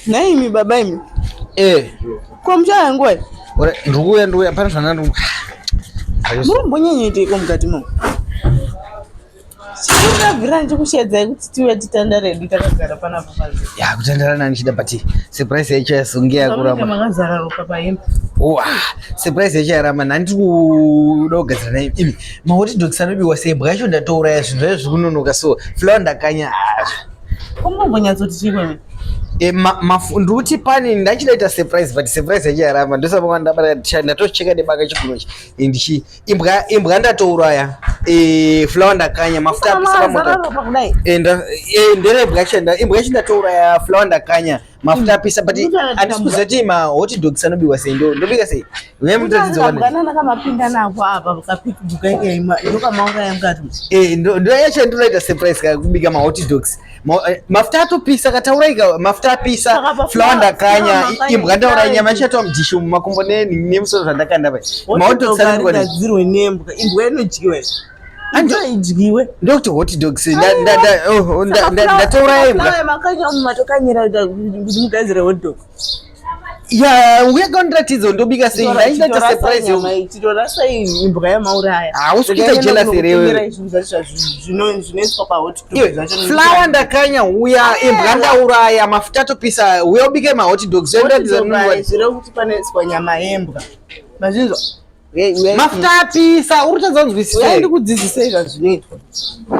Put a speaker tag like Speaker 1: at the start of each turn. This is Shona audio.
Speaker 1: Nhaimi baba imi.
Speaker 2: Eh.
Speaker 1: Ko muchauya nguwai?
Speaker 2: Ora ndikuuya ndikuuya pana zvana ndikuuya.
Speaker 1: Murumbonyanyoiteiko mukati mo? Chikundabvira ndichikushedzai kuti tiuye titandare hedu takagara panapa panze.
Speaker 2: Ya kutandara nani chida but surprise yacho yasunge yakuramba.
Speaker 1: Makazara ropa pahembe.
Speaker 2: Oh, ah, surprise yacho yaramba nani tiri kuda kugadzira nayo imi. Mahot dogs anobiwa sei mbwa yacho ndatouraya zvinhu zvayo zviri kunonoka so flour ndakanya. Ah.
Speaker 1: Unombonyatsoti chii kwemene?
Speaker 2: E, ndikuti pani ndachida surprise but surprise yacho yaramba ndosaka ndabata ndatocheka nebanga chiguno ichi ndichi imbwa imbwa ndatouraya e, flour ndakanya mafuta apisa pamoto e, e, nderebwa chenda imbwa yacho ndatouraya flour ndakanya mafuta mm. apisa but handisi kuziva kuti mahot dogs anobiwa sei ndobika sei ndoyacho ndinoita surprise ka kubika mahot dogs. Mafuta atopisa katauraika mafuta apisa flour ndakanya imbwa ndauraya nyama yachatova mudhishi umu makumbo nemusoro zvandakanda pa mahot dogs
Speaker 1: anogadzirwe nembwa imbwa inodyiwa idyiwe
Speaker 2: ndokuti hot dogs oh, ndatouraya imbwa
Speaker 1: makanya umu matokanyira kuti mugadzire hot dog.
Speaker 2: Ya, uya kondiratidza ndobika sei ndaita surprise
Speaker 1: yo. Chitorasa imbwa yamauraya.
Speaker 2: Hausi kuita jealous here iwewe?
Speaker 1: Zvinoiswa pa hot dog
Speaker 2: zvacho. Flour ndakanya uya imbwa ndauraya mafuta atopisa uya ubike ma hot dogs.
Speaker 1: Zviratidza kuti panoiswa nyama yembwa. Mazvinzwa?
Speaker 2: Mafuta apisa uri kutadza kunzwisisa.
Speaker 1: Uya ndikudzidzisei zvazvinoitwa.